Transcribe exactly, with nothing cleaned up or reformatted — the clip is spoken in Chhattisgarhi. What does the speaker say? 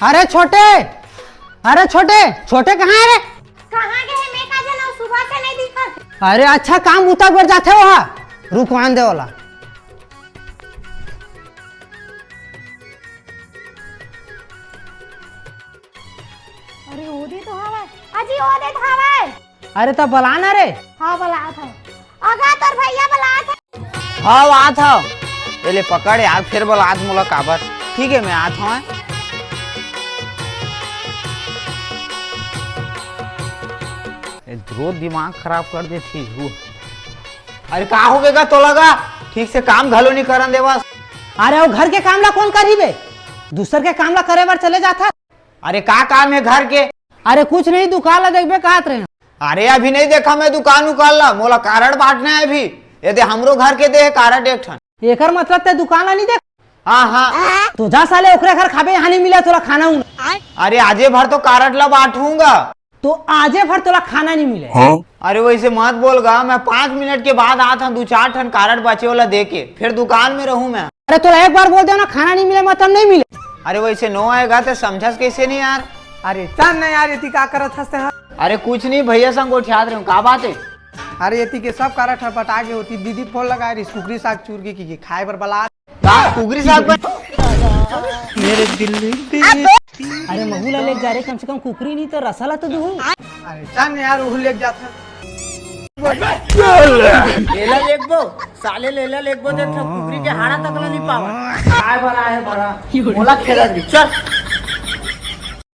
अरे छोटे, अरे छोटे, छोटे कहाँ है रे? कहाँ गए? मैं का जानव, सुबह से नहीं दिखत। अरे अच्छा काम बुता बर जाथे वो हा, रुकवान दे वाला। अरे ओदे तो हवय। अजी ओदे तो हवय। अरे त बला ना रे। हाँ बलात हव। अगा तोर भैया बलात हे। हाँ आत हव। ए ले पकड़ यार, फेर बलात मोला काबर। ठीक है मैं आत हव। ए, रोज दिमाग खराब कर देथे। अरे का हो गे गा तोला गा? ठीक से काम घलो नहीं करन देवस। अरे वो घर के काम ला कौन करही बे? दूसर के काम ला करे बर चले जाथा। अरे का काम है घर के? अरे कुछ नहीं, दुकान ला देखबे कहत रहे। अरे अभी नहीं देखा मैं दुकान उकान ला, मोला कारड बांटना है अभी। ये दे हमरो घर के दे है कारड एक ठन। एकर मतलब ते दुकान ला नहीं देख? हाँ हाँ। तो जा साले ओकरे घर खाबे, यहाँ नहीं मिला तोला खाना उना। अरे आजे भर तो कारड ला बांटूंगा। तो आजे भर तोला खाना नहीं मिले। अरे वैसे मत बोल गा, मैं पाँच मिनट के बाद आत हूँ, दू चार ठन कारड बचे वाला दे के, फिर दुकान में रहूँ मैं। अरे तोला एक बार बोल देव ना, खाना नहीं मिले मतलब नहीं मिले। अरे वैसे नो आएगा तो समझस कैसे नहीं यार? अरे चल ना यार, एती का करत हस ते हा? अरे कुछ नहीं, भैया संग गोठियात रहे हूँ, का बात है? अरे एती के सब कारड हर बटा के होती, दीदी फोन लगाए रहिस कुकरी साग चूर के, की, की खाए बर बला। का कुकरी साग बन? मेरे दिल में बेइज्जती। अरे महू ला लेके जा रे, कम से कम कुकरी नहीं तो रसा ला तो दूहू। अरे चल ना यार, वो लेके जात हन। लेला लेगबो, साले लेला लेगबो देख, कुकरी के हाड़ा तक ला नहीं पावा। आए बड़ा, आए बड़ा। मोला खेला दी, चल।